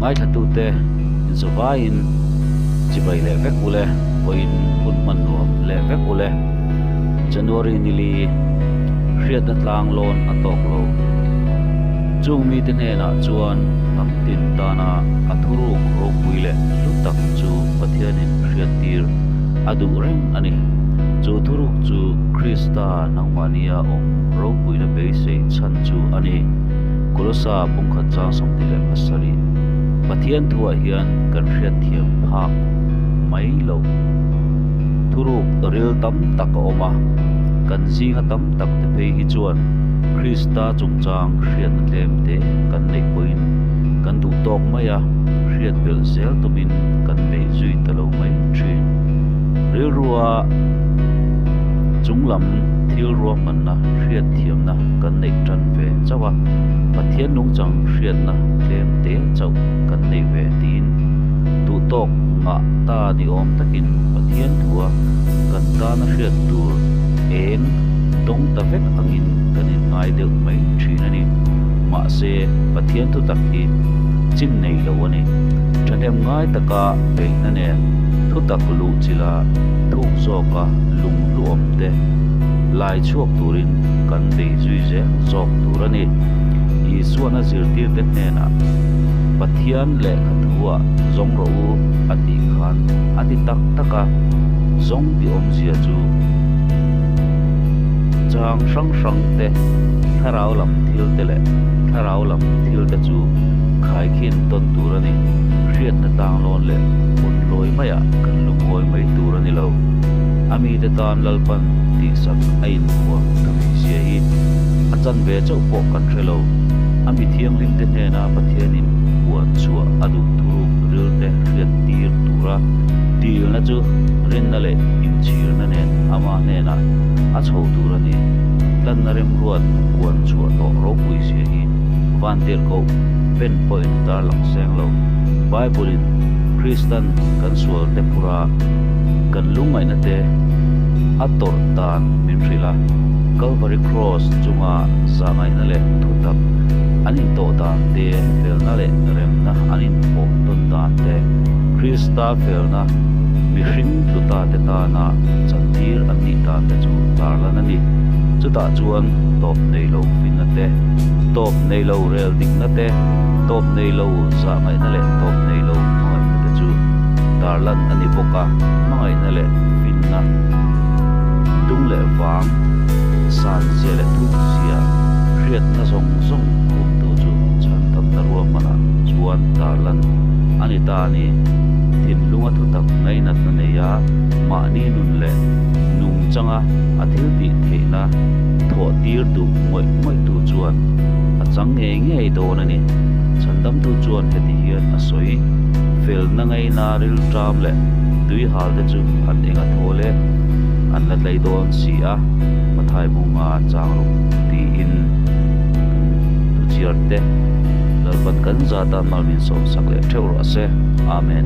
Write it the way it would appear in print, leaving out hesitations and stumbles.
Ngaithlatute inzawvaiin chibai leh vek ule, vawiin hun hman nuam leh vek ule. January nili hriatna tlang lawn a tawk lo. Chung mite hnenah chuan hnam tin tana a thuruk ropui leh hlu tak chu Pathianin hriattir a duh reng a ni. Chu thuruk chu Krista nangmahnia awm ropuina beisei chhan chu a ni. Kolosa pumkhat chang 27 Pathian thuah hian kan hriatthiam phak mai loh thuruk ril tam tak a awm a, kan zinga tam tak te phei hi chuan Krista chungchang hriatna tlem te kan neih pawhin kan duh tawk mai a, hriat belh zel tumin kan bei zui ta lo mai thin. Rilrua chunglam thil ruahmanna hriatthiamna kan neih tan ve chauh a, Pathian nungchang hriatna tlem te chauh kan nei ve tiin duhtawk ngah ta ni awm takin Pathian thua kan tana hriat tur eng dawng ta vek angin kan inngai deuh mai thin a ni. Mahse, Pathian thutak hi chin nei lo a ni. Thahnem ngai taka beihna nen thutak luh chila thuk zawka lung hluawm te lai chhuak turin kan bei zui zel zawk tur a ni. Isuan a zirtirte hnenah, Pathian lehkha thuah zawng rawh u a tih khan a ti tak tak a, zawng tih awmzia chu chang hrang hrang te, thlarau lam thil te leh thlarau lam thil te chu khaikhin tawn tur a ni. Hriatna tlanglawn leh hmun lawi maiah kan lungawi mai tur a ni lo. A mite tan Lalpan tihsak a inhuam thui zia hi a chan ve chauh pawh kan hre lo. A mi thianghlimte hnena Pathianin huan chhuah a duh thuruk rilte hriat tir tura dilna chu rinna leh inchhirna nen ama hnenah a chho tur a ni. Tlanna remruat huan chhuah tawh ropui zia hi vantirhkoh pen pawhin a tarlang seng lo. Bible-in Kristan kan sualte phura kan lungngaihna te a tawrh dan min hrilh a, Calvary Cross chunga zahngaihna leh thutak an intawh dan te, felna leh remna an inpawh tawn dan te, Krista felna mihring tluta te tana chantir an nih dan te chu tarlan a ni. Chutah chuan tawp nei lo finna te, tawp nei lo rel dikna te, tawp nei lo zahngaihna leh tawp nei lo hmangaihna te chu tarlan a ni bawk a, hmangaihna leh finna dung leh vang, san zia leh thuk zia hriatna zawng zawng khumtu chu chhandamna ruahmanah chuan tarlan a ni ta a ni. Thinlunga thutak ngainatna neia mahni nun leh nungchanga a thil tih theihna thawh tir duh ngawih ngawihtu chuan a chang ngei ngei dawn a ni. Chhandamtu chuan heti hian a sawi, Felna ngaina rilṭam leh tuihal te chu an eng a thawl e, an la tlei dawn si a, Mathai bunga chang ruk tiin kan thuchiar te Lalpan kan zata mal min sawmsak leh theuh rawh se. Amen.